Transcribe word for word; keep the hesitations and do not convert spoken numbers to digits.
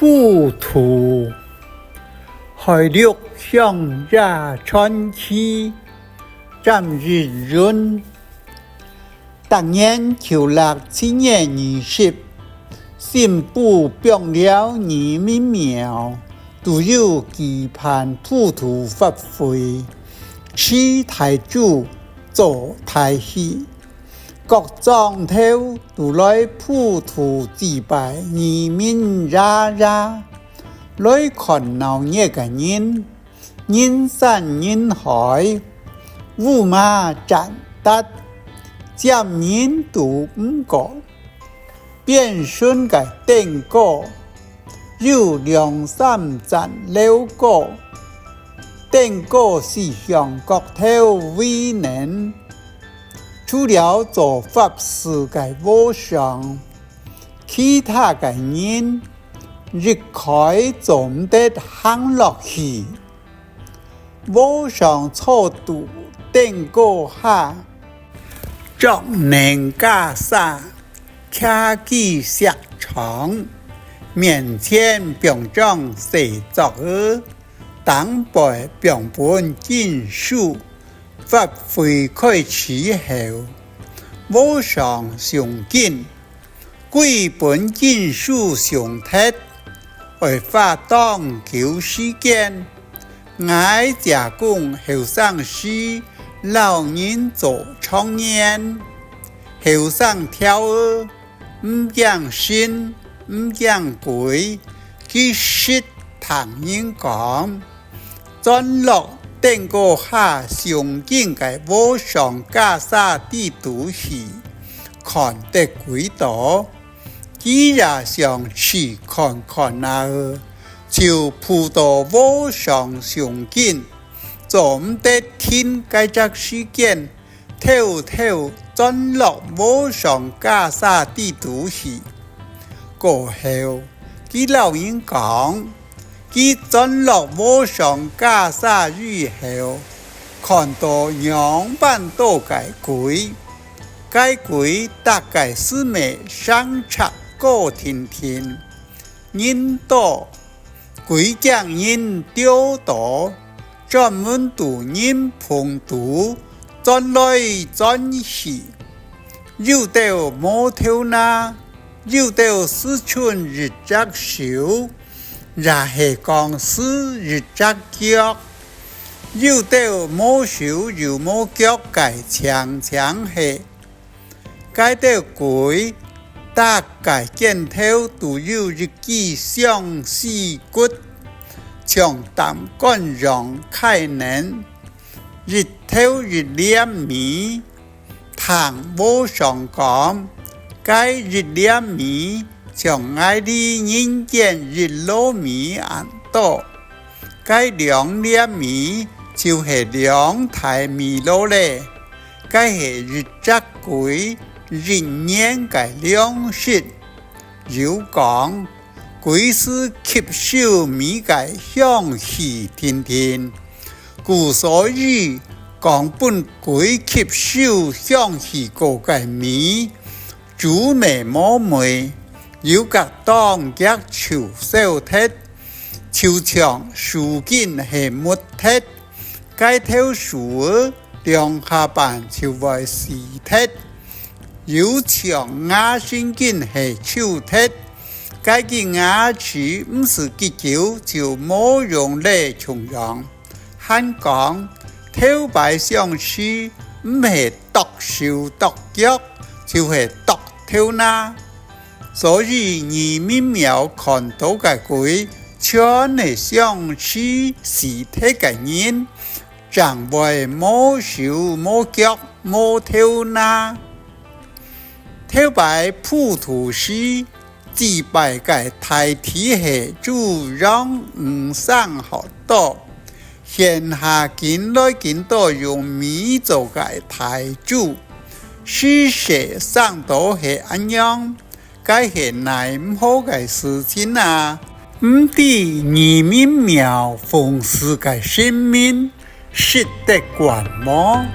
補土，海陸鄉野傳奇，詹益雲。逐年舊曆七月二十，新埔枋寮義民廟都有舉辦補土法會，起大祖，做大戲。 各莊頭都來普渡祭拜義民爺爺，來看鬧熱个人，人山人海，烏麻氈沓，尖人都毋過。邊脣个燈篙， 有兩三棧樓高，燈篙四向角頭圍等。除了做法事个和尚，其他个人一概做毋得行落去。 和尚坐佇燈篙下，著等袈裟，擎枝錫杖，面前放張細桌仔，頂背放本經書。法會開始後，和尚誦經， 歸本經書誦忒，愛花當久時間。𠊎姐公後生時，摎人做長年，後生條仔，毋驚神，毋驚鬼，佢識聽人講。 鑽落燈篙下誦經个和尚袈裟底肚去，看得鬼到。佢也想試看看啊，就跍到和尚誦經，做毋得停該隻時間， 偷偷鑽落和尚袈裟底肚去。過後，佢摎人講，佢鑽落和尚袈裟以後，看到仰般多个鬼，該鬼逐个斯眉生尺高定定，人多， 鬼驚人丟到，專門佇人縫肚鑽來鑽去，有兜無頭那，有兜斯伸一隻手，也係講斯一隻腳，有兜無手又無腳个淨淨係。 該兜鬼，逐个肩頭都有一支相思骨，像擔竿樣㧡等，一頭一粒米。聽和尚講，該一粒米像𠊎俚人間一籮米恁多。 該兩粒米就係兩大米籮咧，該係一隻鬼一年个糧食。又講，鬼斯吸收米个香氣定定，故所以講分鬼吸收香氣過个米， 煮乜無味，又較當遽就餿忒，就像樹根係歿忒，該頭樹仔兩下半就會死忒；又像牙神經係抽忒，該支牙齒毋使幾久就無用咧共樣。 還講，頭擺相辭毋係剁手剁腳，就係剁頭那。所以義民廟看到个鬼，全係相辭死忒个人，正會無手無腳無頭那。頭擺普渡時， 祭拜个大體係豬羊魚牲好多，現下緊來緊多用米做个大豬，時勢生到係恁樣，該係奈毋何个事情啊！毋知義民廟奉祀个神明食得慣無？